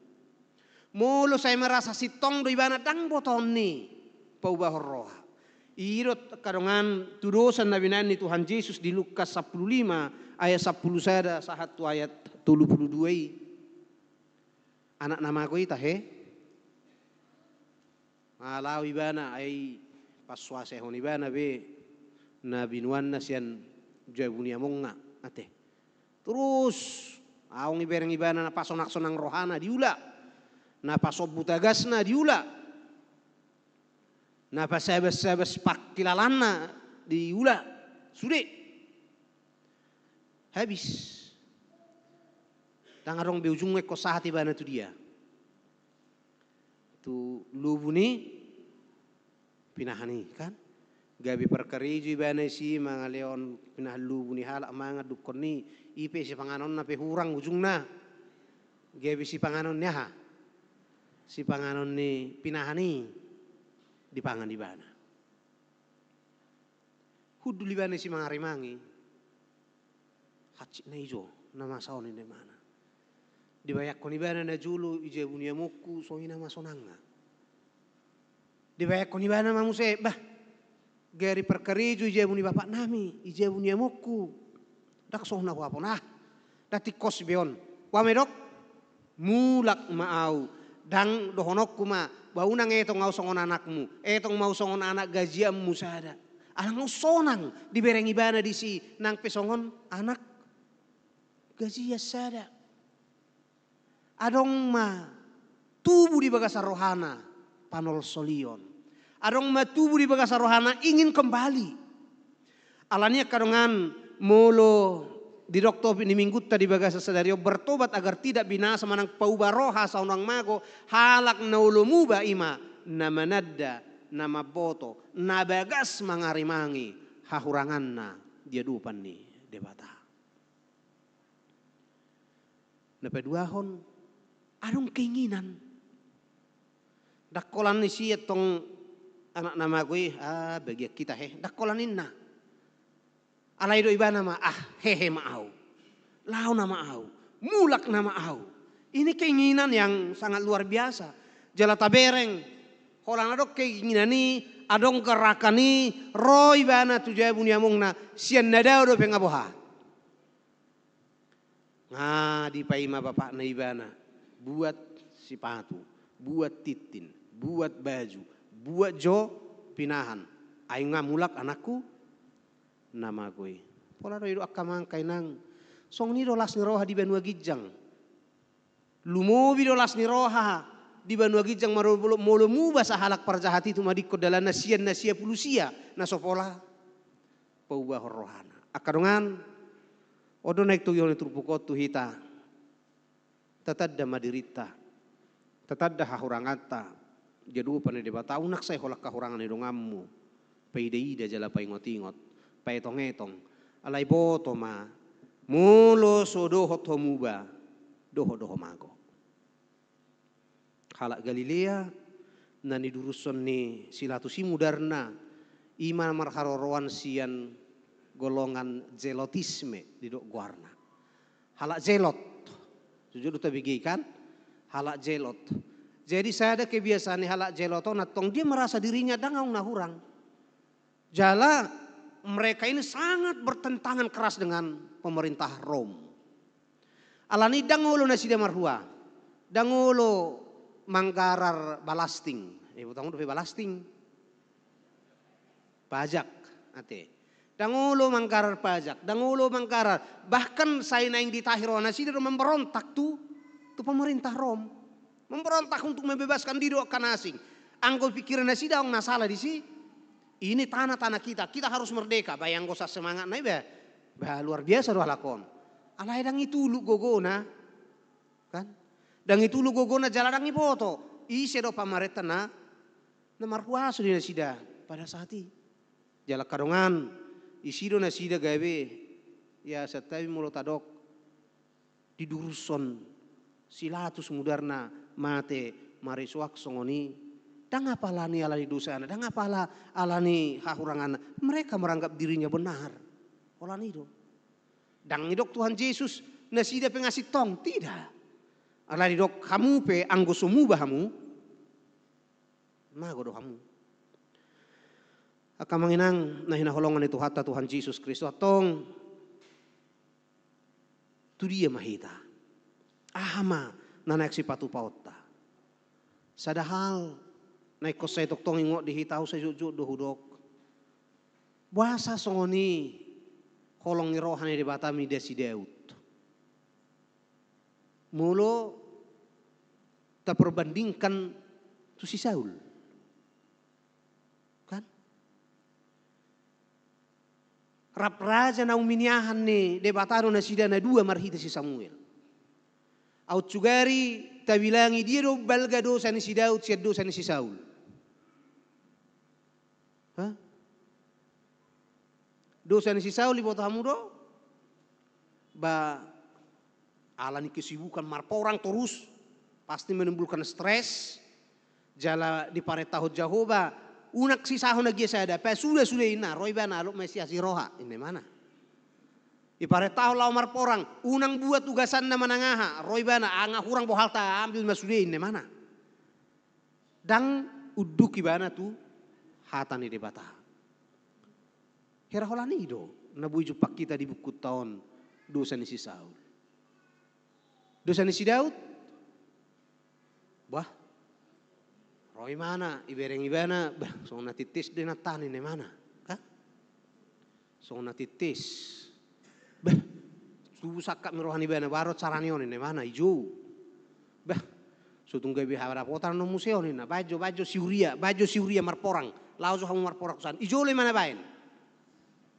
Molo sai merasa sintong do ibana, ndang botoon ni paubahon roha. I do angka dongan tudosan na binaen ni Tuhan Jesus di Lukas sampulu lima ayat sampulu sada sahat tu ayat tolu pulu dua i. Anak na mago i tahe. Nga laho ibana, ai pasuasehon ibana be na binuanna sian jabu ni amongna, ate. Torus adong ibereng ibana na pasonang-sonang rohana, diula. Na pasombu tagasna, diula. Na pasabas-sabas pangkilalaanna, diula. Sude. Habis. Ndang adong be ujungna, ingkon sahat ibana tu dia? Tu lobu ni pinahan i, kan? Gabe parkarejo ibana disi mangalehon pinahan lobu ni halak mangan, dungkon i, i pe sipanganonna pe hurang ujungna. Gabe sipanganon ni aha? Sipanganon ni pinahan i dipangan ibana. Hundul ibana disi mangarimangi. Hansit na ijo na masa on, ninna ibana. Dibayakkon ibana najolo i jabu ni amongku, songon i nama sonangna. Dibayakkon ibana ma muse, bah, gari parkarejo i jabu ni bapaknami, i jabu ni amongku. Ndang songon na huapon ah. Ndang tingkos be on. Ua medok. Mulak ma au. Ndang dohononku ma, bah, unang etong au songon anakmu, etong ma au songon anak gajianmu sada. Ala nga sonang dibereng ibana disi nang pe songon anak gajian sada. Adong ma tubu di bagasan rohana panolsolion. Adong ma tubu di bagasan rohana ingin kembali. Alani i angka dongan, molo didok topik ni minggunta di bagasan sadari on, bertobat agar tidak binasa manang pauba roha asa unang mago, halak na olo muba i ma na mananda, na mamboto, na bagas mangarimangi hahuranganna di adopan ni Debata. Na paduahon, adong keinginan. Ndang holan ni sian tong anak na mago i, ah, bagian hita he. Ndang holan ninna. Alai do ibana ma, ah, hehe ma au. Laho nama au. Mulak nama au. Ini keinginan yang sangat luar biasa. Jala tabereng. Holan adong keinginan i, adong gerakan i, ro ibana tu jabu ni amongna, sian na dao dope nga boha. Nga dipaima bapakna ibana, buat sipatu, buat tintin, buat baju, buat jo pinahan. Ai nga mulak anakku na mago i. Pola do i do angka amang, inang. Songon i do las ni roha di banua ginjang. Lumobi do las ni roha di banua ginjang molo, molo muba sahalak parjahat i tumadingkon dalanna sian na sia pulu sia na so pola paubahon rohana. Angka dongan, on do na ditogihon ni turpuk on tu hita. Tatanda ma dirinta, tatanda hahuranganta di adopan ni Debata, unang sai holan hahurangan ni donganmu paidaida jala paingotingot, paetongetong. Alai boto ma, molo so dohot ho muba, dohot do ho mago. Halak Galilea na nidurushon ni si Latus i mudarna, i ma marharoroan sian golongan zelotisme didok goarna. Halak zelot. Jujur do tabege i kan? Halak zelot. Jadi sada kebiasaan ni halak zelot on, antong dia merasa dirinya ndang adong na hurang. Jala mereka ini sangat bertentangan keras dengan pemerintah Rom. Alani i ndang olo nasida marhua, ndang olo manggarar balasting. Eh, butang dope balasting. Pajak, ate. Ndang olo manggarar pajak, ndang olo manggarar. Bahkan sai naeng ditahi roha nasida do memberontak tu, tu pemerintah Rom. Memberontak untuk membebaskan diri dohot angka na asing. Anggo pikiran nasida adong na sala disi, ini tanah, tanah kita, kita harus merdeka. Bah, anggo sa semangatna i bah, bah, luar biasa do halak on. Alai ndang i tuluk gogona, kan? Ndang i tuluk gogona jala ndang i boto ise do pamarenta na, na marhuaso di nasida pada saat i. Jala angka dongan, isi do nasida gabe, ia santabi molo tadok, didurushon si Pilatus mudarna mate maresoak songon i. Ndang apala ni ala ni dosana, ndang apala ala ni hahuranganna. Mereka meranggap dirinya benar. Holan i do. Ndang didok Tuhan Jesus, nasida pe nga sintong, tidak. Alai didok, hamu pe anggo so muba hamu, mago do hamu. Angka amang inang na hinaholongan ni Tuhanta Tuhan Jesus Kristus, antong tu dia ma hita? Aha ma na naeng sipatupaonta? Sada hal na ingkon sai tongtong ingot di hita, ahu sai jotjot do hudok. Boasa songon i holong ni roha ni Debata mida si Daud, molo taperbandingkan tu si Saul? Kan? Rap raja na uminiahan ni Debata do nasida na dua marhite si Samuel. Aut sugari tabilangi dia do balga dosa ni si Daud sian dosa ni si Saul? Hah? Dosa ni si Saul diboto hamu do? Ba, ala ni kesibukan marporang torus, pasti menimbulkan stres. Jala diparentahon Jahowa, unang sisahon na gia sada, pasuda sude inna, ro ibana, alop ma siasi roha, inna imana. Diparentahon laho marporang, unang buat ugasanna manang aha, ro ibana, nga hurang bohalta, ambil ma sude, inna imana. Ndang unduk ibana tu hata ni Debata. Hera holan i do na boi jumpang hita di bukunta on, dosa ni si Saul. Dosa ni si Daud? Bah, ro imana, ibereng ibana, bah, songon na tittis do inanta, inna imana. Kan? Songon na tittis. Bah, tubu sangkap ni roha ni ibana, baru carani on, inna imana, ijou. Bah, so tung gabe hadapotan on muse on, inna. Baen jo, baen jo si Uria, baen jo si Uria marporang. Laho jo hamu marporang tu san. Ijolo imana baen.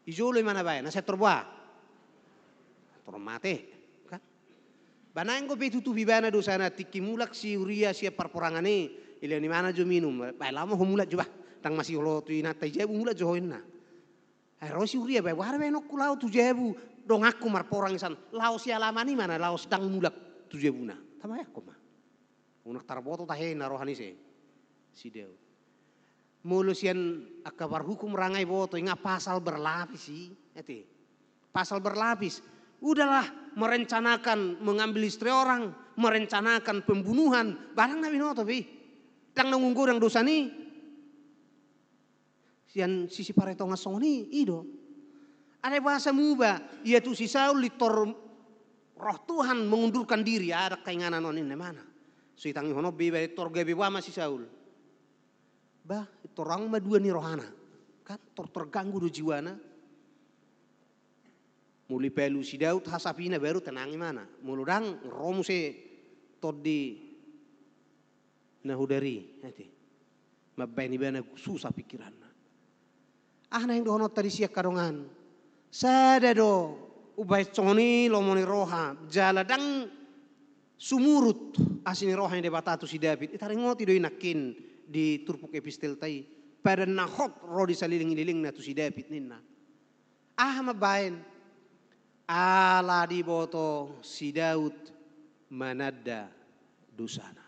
Ijolo imana baen, asa tor boha? Tor mate. Kan? Ba naeng dope tutup ibana dosana, tingki mulak si Uria sian parporangan i, dilehon imana jo minum. Baen, laho ma ho mulak jo bah. Ndang masiolo tu inanta i jabu, mulak jo ho, inna. Ai ro si Uria, baen, boha do baenonku laho tu jabu donganku marporang i san, laho sialaman i ma na laho ndang mulak tu jabuna. Tabaenhon ma. Unang tarboto tahe na roha ni si, si Daud. Molo sian angka parhukum ra nga iboto, inna pasal berlapis i, ate. Pasal berlapis. Udahlah merencanakan mengambil istri orang, merencanakan pembunuhan, ba ndang na binoto be i. Ndang na umgodang dosa ni sian sisi paretongan songon i, i do. Alai boasa muba, ia tu si Saul, pintor roh Tuhan mengundurkan diri, ndang hea inganan on, inna imana. So itangihon on be iba, pintor gabe boha ma si Saul? Bah, pintor adong ma dua ni rohana. Kan, tor terganggu do jiwana. Molo dipalu si Daud hasapina, baru tenang imana. Molo ndang, ro muse tondi na hodari, ate. Mambaen ibana susah pikiranna. Aha naeng dohononta disi, angka dongan? Sada do umbahen songon i lomo ni roha, jala ndang sumurut asi ni roha ni Debata tu si David. Taringoti do i nangkin di turpuk epistelta i. Padan na hot ro di saleleng ni lelengna tu si David, ninna. Aha mambaen? Ala diboto si Daud mananda dosana.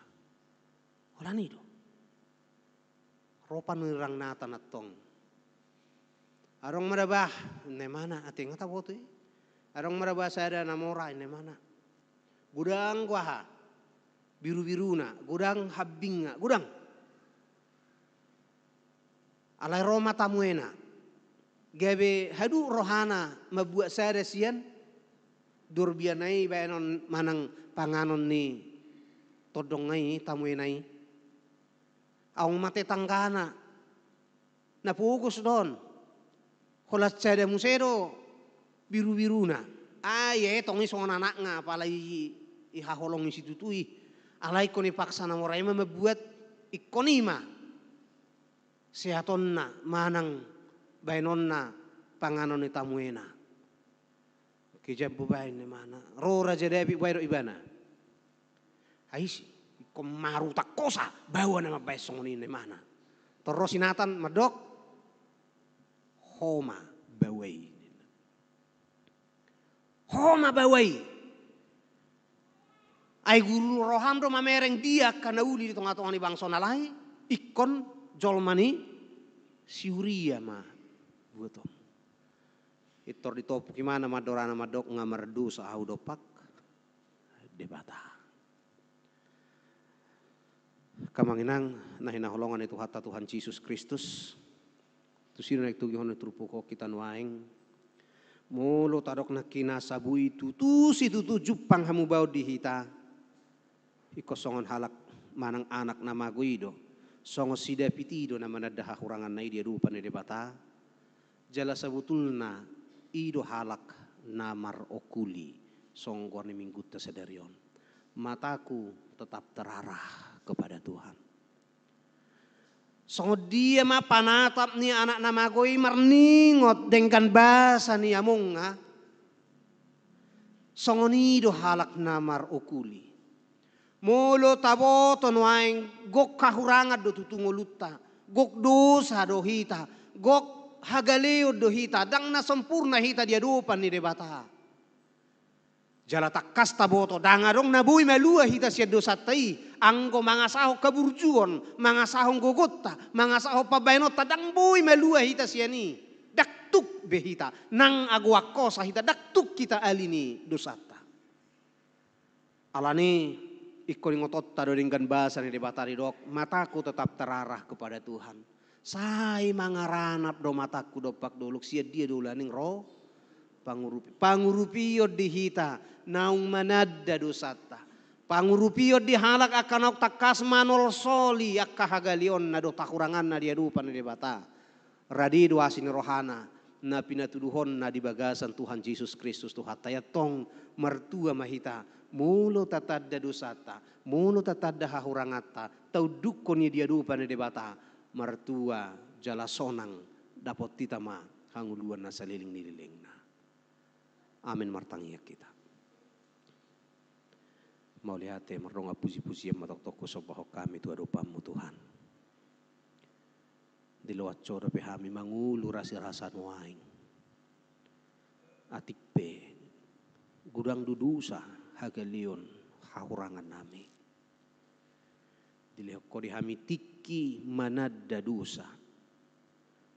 Holan i do. Ro panurirang Natan antong. Adong ma da bah, inna imana, ate, nga taboto i. Adong ma da bah sada na mora, inna imana. Godang do aha? Birubiruna, godang hambingna, godang. Alai ro ma tamuena. Gabe haduk rohana mambuat sada sian dorbiana i, baenon manang panganon ni tondongna i, tamuena i. Adong ma tetanggana na pogos do on. Holan sada muse do birubiruna. Ai ia tong i songon anakna, apala i, i haholongi situtu i. Alai ingkon dipaksa na mora i ma mambuat, ingkon i ma seatonna manang baenonna panganon ni tamuena. Kejam, baen, inna imana. Ro Raja David, baen do ibana. Ai ise, ingkon marutang hosa, baoa na mambaen songon i, inna imana. Tor ro si Natan mandok, Ho ma baoa i, ninna. Ho ma baoa i. Ai guru roham do mamereng dia angka na uli di tongatonga ni bangso na lae, ingkon jolma ni si huria ma buatom. Pintor ditopuk imana mandorana mandok, nga mardosa ahu dompak Debata. Angka amang inang na hinaholongan ni Tuhanta Tuhan Jesus Kristus, tusi do na ditogihon ni turpuk on hita nuaeng. Molo tadok nangkin asa boi tutu situtu jumpang hamubaon di hita, ingkon songon halak manang anak na mago i do, songon si David i do na mananda hahuranganna i di adopan ni Debata. Jala sabotulna i do halak na marokuli, songon goar ni minggunta sadari on. Mataku tetap terarah kepada Tuhan. Songon dia ma panatap ni anak na mago i marningot denggan basa ni amongna? Songon i do halak na marokuli. Molo taboto nuaeng gok hahurangan do tutu ngolunta, gok dosa do hita, gok hagaleon do hita, ndang na sempurna hita di adopan ni Debata. Jala tangkas taboto, ndang adong na boi malua hita sian dosanta i, anggo mangasahon haburjuon, mangasahon gogonta, mangasahon pambahenonta, ndang boi malua hita sian i. Ndang tuk be hita, nang agoan hosa hita, ndang tuk hita ali ni dosanta. Alani i ingkon ingotonta do denggan basa ni Debata didok, mataku tetap terarah kepada Tuhan. Sai mangaranap do matangku dompak dolok, sian dia do ulaning ro pangurupi-, pangurupion di hita naung mananda dosanta. Pangurupion di halak angka naung tangkas manolsoli angka hagaleonna dohot hahuranganna di adopan ni Debata. Rade do asi ni rohana na pinatuduhonna di bagasan Tuhan Jesus Kristus Tuhanta i. Antong martua ma hita, molo tatanda dosanta, molo tatanda hahuranganta, taundukhon i di adopan ni Debata, martua jala sonang, dapot hita ma hangoluan na saleleng ni lelengna. Amin. Martangiang hita. Mauliate, mardongan pujipujian ma tongtong husombahon hami tu adopanmu Tuhan. Dilehon Ho dope hami mangolu rasirasa nuaeng. Atik pe godang do dosa, hagaleon, hahurangannami. Dilehon Ho di hami tingki mananda dosa.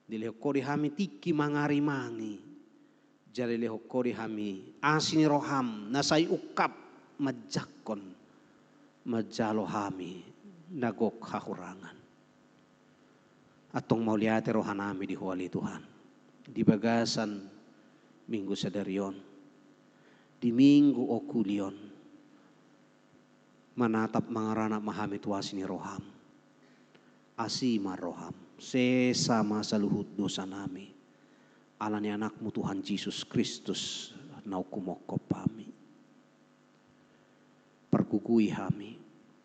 Dilehon Ho di hami tingki mangarimangi. Jala dilehon Ho di hami asi ni roham na sai ungkap manjangkon manjalo hami na gok hahurangan. Antong mauliate rohanami di Ho ale Tuhan, di bagasan minggu sadari on, di minggu okuli on, manatap mangaranap ma hami tu asi ni roham. Asi ma roham, sesa ma saluhut dosanami, ala ni Anakmu Tuhan Jesus Kristus naung humongkop hami. Pargogoi hami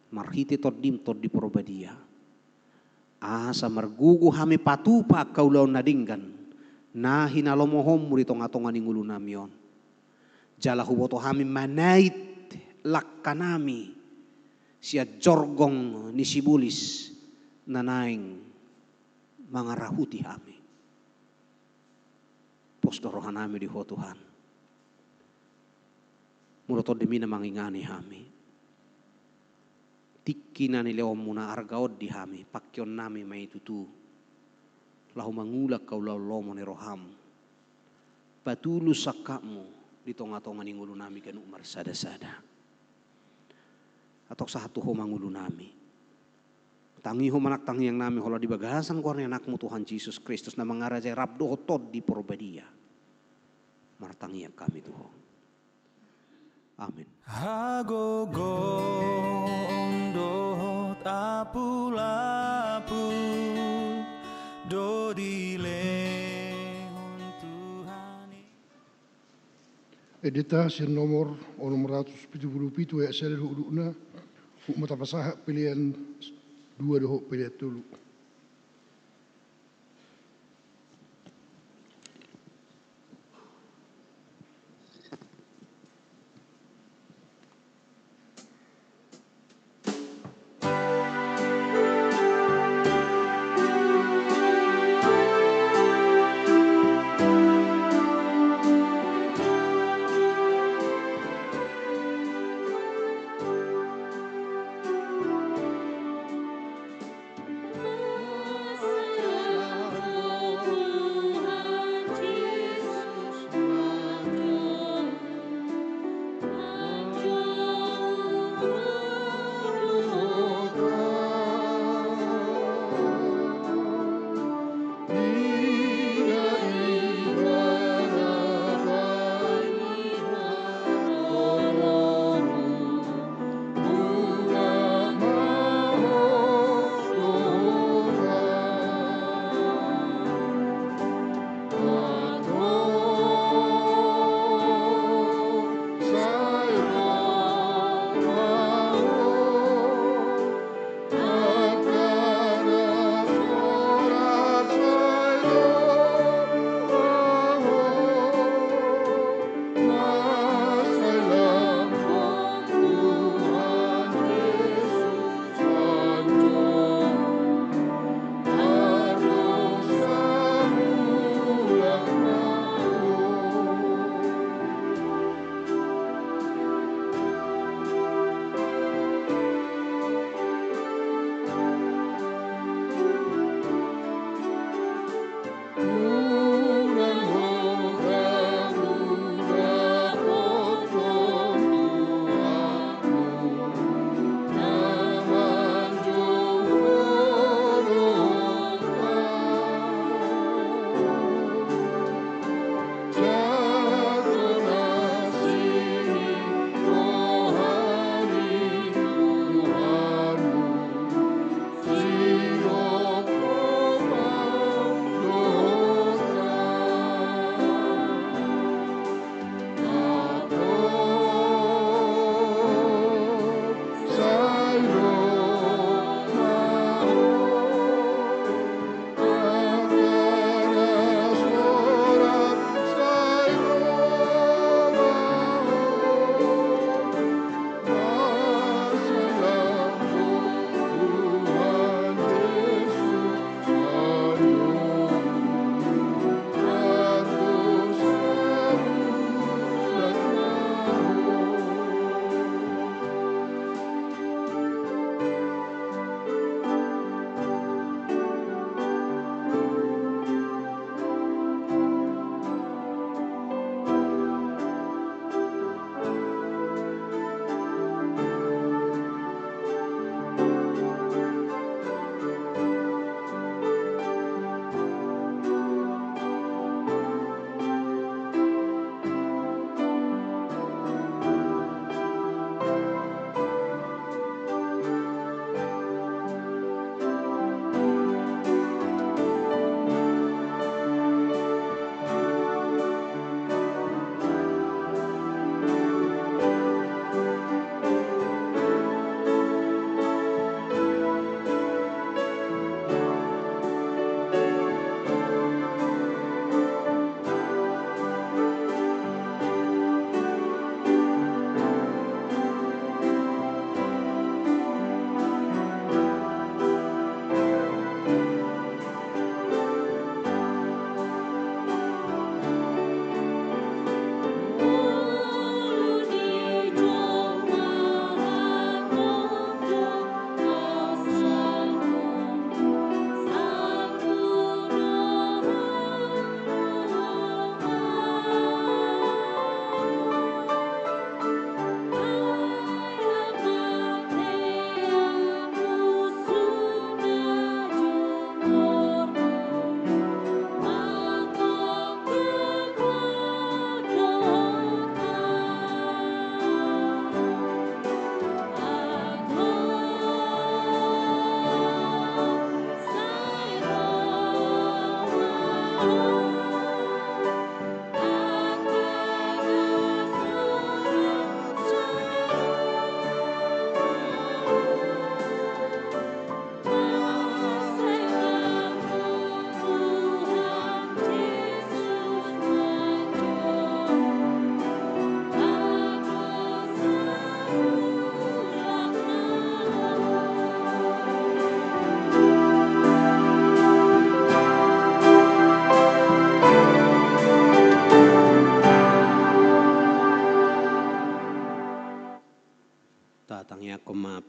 marhite Tondim, Tondi Porbadia, asa margogo hami patupa angka ulaon na denggan na hinalomohonmu di tongatonga ni ngolunami on. Jala huboto hami manait langkanami sian jorgong ni sibolis na naeng mangarahuti hami. Pos do rohanami di Ho Tuhan. Molo Tondimi na mangingani hami, tingki na nilehonmuna arga on di hami, pangkeonnami ma i tutu laho mangula angka ulaon lomo ni roham. Patulus sangkapmu di tongatonga ni ngolunami ganup marsadasada. Antong sahat tu Ho ma ngolunami. Tangihon ma nang tangiangnami holan di bagasan goar ni Anakmu Tuhan Jesus Kristus na mangarajai rap dohot Tondi Porbadia. Martangiang hami tu Ho. Amin. Hagogoon dohot apulapul do dilehon Tuhan i. Endenta sian nomor onom ratus pitu pulu pitu ayat sada dohot dua, huhut ma tapasahat pelean dua dohot pelean tolu.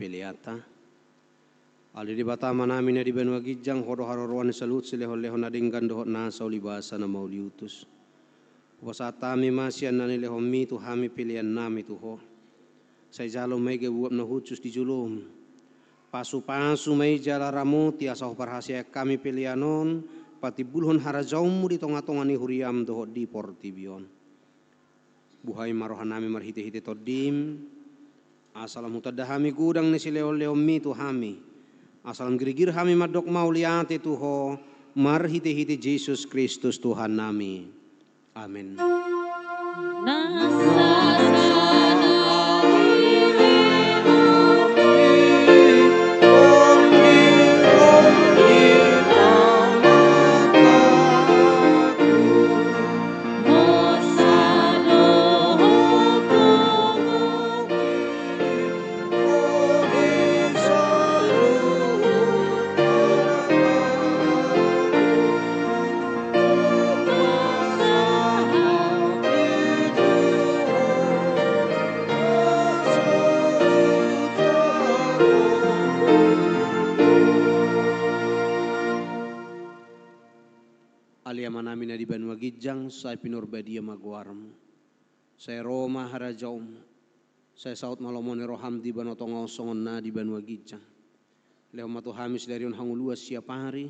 Peleanta. Ale Debata Amanami na di banua ginjang, Ho do haroroan ni saluhut silehonlehon na denggan dohot nasa ulibasa na mauliutus. Hupasahat hami ma sian na nilehonMi tu hami peleannami tu Ho. Sai jalo ma i gabe uap na hushus di joloM. Pasupasu ma i jala ramoti asa huparhaseang hami pelean on patimbulhon harajaonMu di tongatonga ni huriaM dohot di portibi on. Buhai ma rohanami marhitehite TondiM, asa lam hutanda hami godang ni silehonlehonMi tu hami, asa lam girgir hami mandok mauliate tu Ho marhitehite Jesus Kristus Tuhannami. Amen. Ale Amanami na di banua ginjang, sai pinarbadia ma goarMu. Sai ro ma harajaonMu. Sai saut ma lomo ni rohaM di banua tonga on songon na di banua ginjang. Lehon ma tu hami sadari on hangoluan siapari.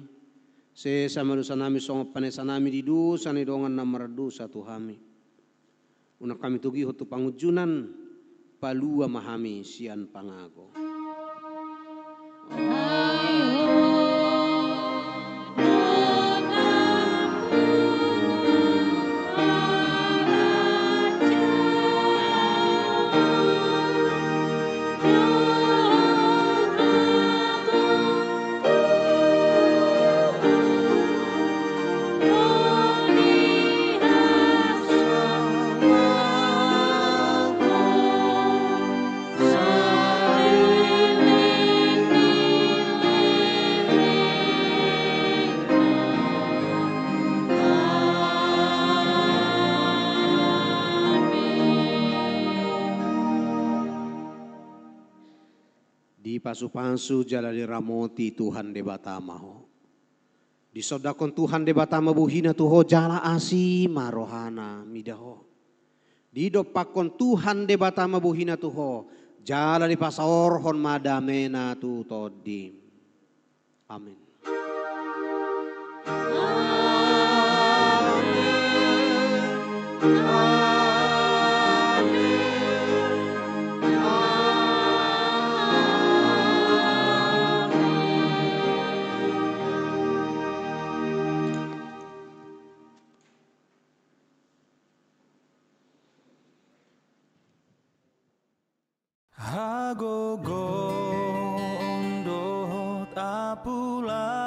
Sesa ma dosanami songon panesanami di dosa ni dongan na mardosa tu hami. Unang hami togihon tu pangunjunan, palua ma hami sian pangago. Dipasupasu jala diramoti Tuhan Debata ma ho. Disondangkon Tuhan Debata ma bohina tu ho jala asi ma rohana mida ho. Didompakkon Tuhan Debata ma bohina tu ho jala dipasaorhon ma damena tu tondim. Amen. Hagogoon dohot apula.